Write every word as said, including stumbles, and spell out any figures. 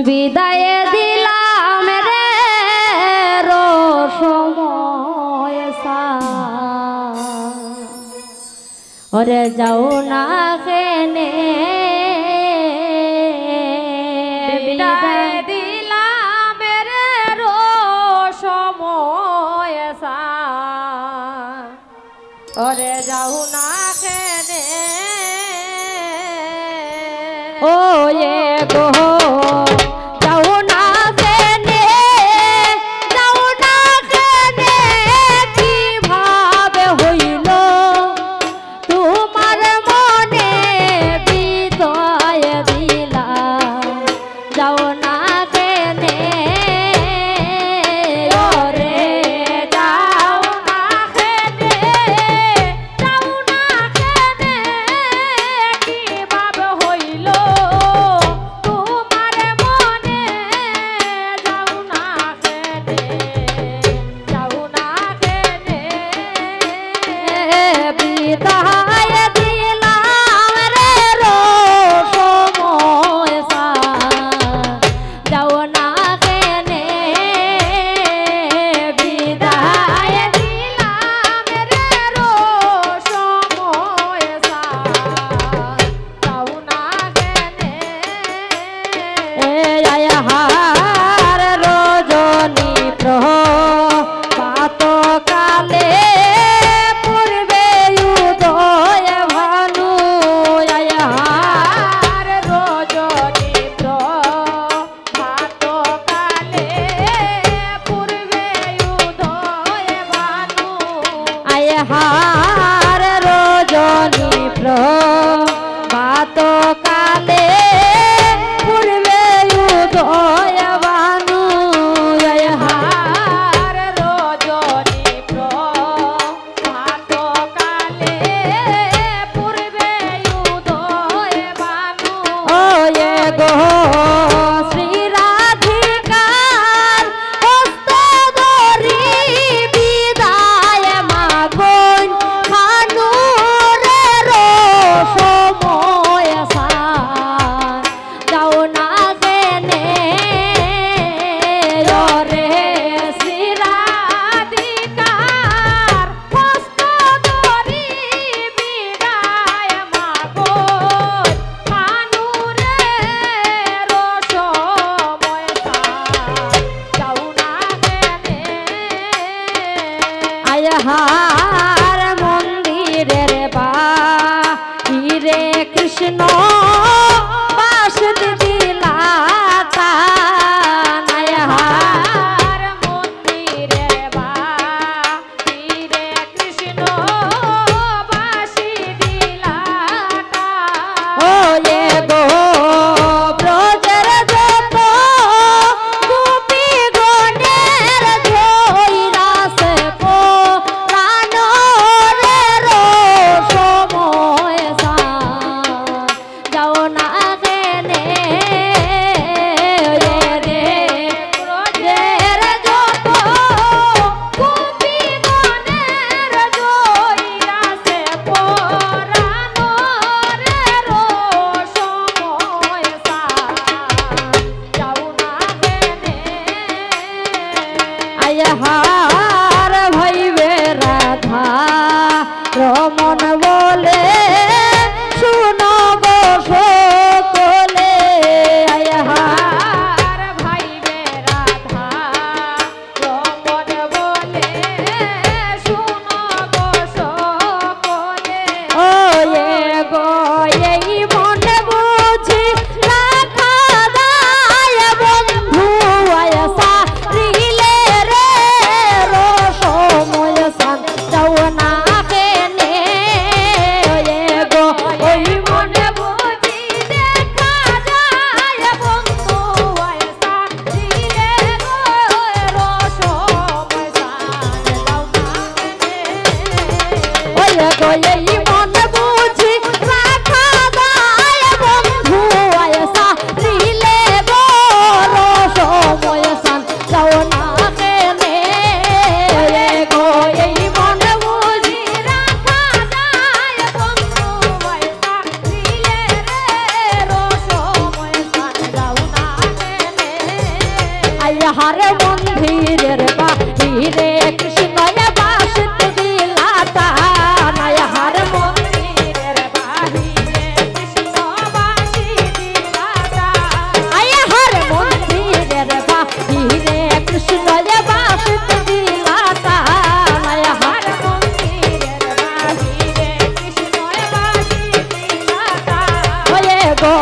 বিদায় দিলাম রে রসময় সা, ওরে যাও না কেনে। বিদায় দিলাম রে রসময় সা, ওরে যাও না কেনে। ও এ গো, যাও না কেনে, যাও না কেনে, কিভাবে হইল তোমার মনে বিদায় দিলা, যাও না কেনে। ওরে যাও না কেনে, যাও না কেনে, কিভাবে হইল তোমার মনে, যাও না কেনে, যাও না কেনে। বিদায় দিলাম রে রসময় সা, যাও না কেনে। বিদায় দিলাম রে রসময় সা, যাও না কেনে। এ আহার রজনী প্রভাত কালে পূর্বে উদয় ভানু। আহার রজনী প্রভাত কালে পূর্বে উদয় ভানু। আহার রজনী প্রভাত কালে পূর্বে উদয় ভানু। আহার রজনী প্রভাত কালে পূর্বে উদয় ভানু। ও এ গো শ্রী রাধিকার হস্ত ধরি বিদায় মাগইন ভানু রে রসময় সা, যাও না কেনে। ওরে শ্রী রাধিকার হস্ত ধরি বিদায় মাগইন ভানু রে। মন্দিরের বাহিরে কৃষ্ণয়ে বাঁশিত দিলা টান। আয় হার মন্দিরের বাহিরে কৃষ্ণ বাঁশি দিলা টান। আয় হার মন্দিরের বাহিরে কৃষ্ণয়ে বাঁশিত দিলা টান। আয় হার মন্দিরের বাহিরে কৃষ্ণয়ে বাঁশি দিলা টান। ওয়ে গো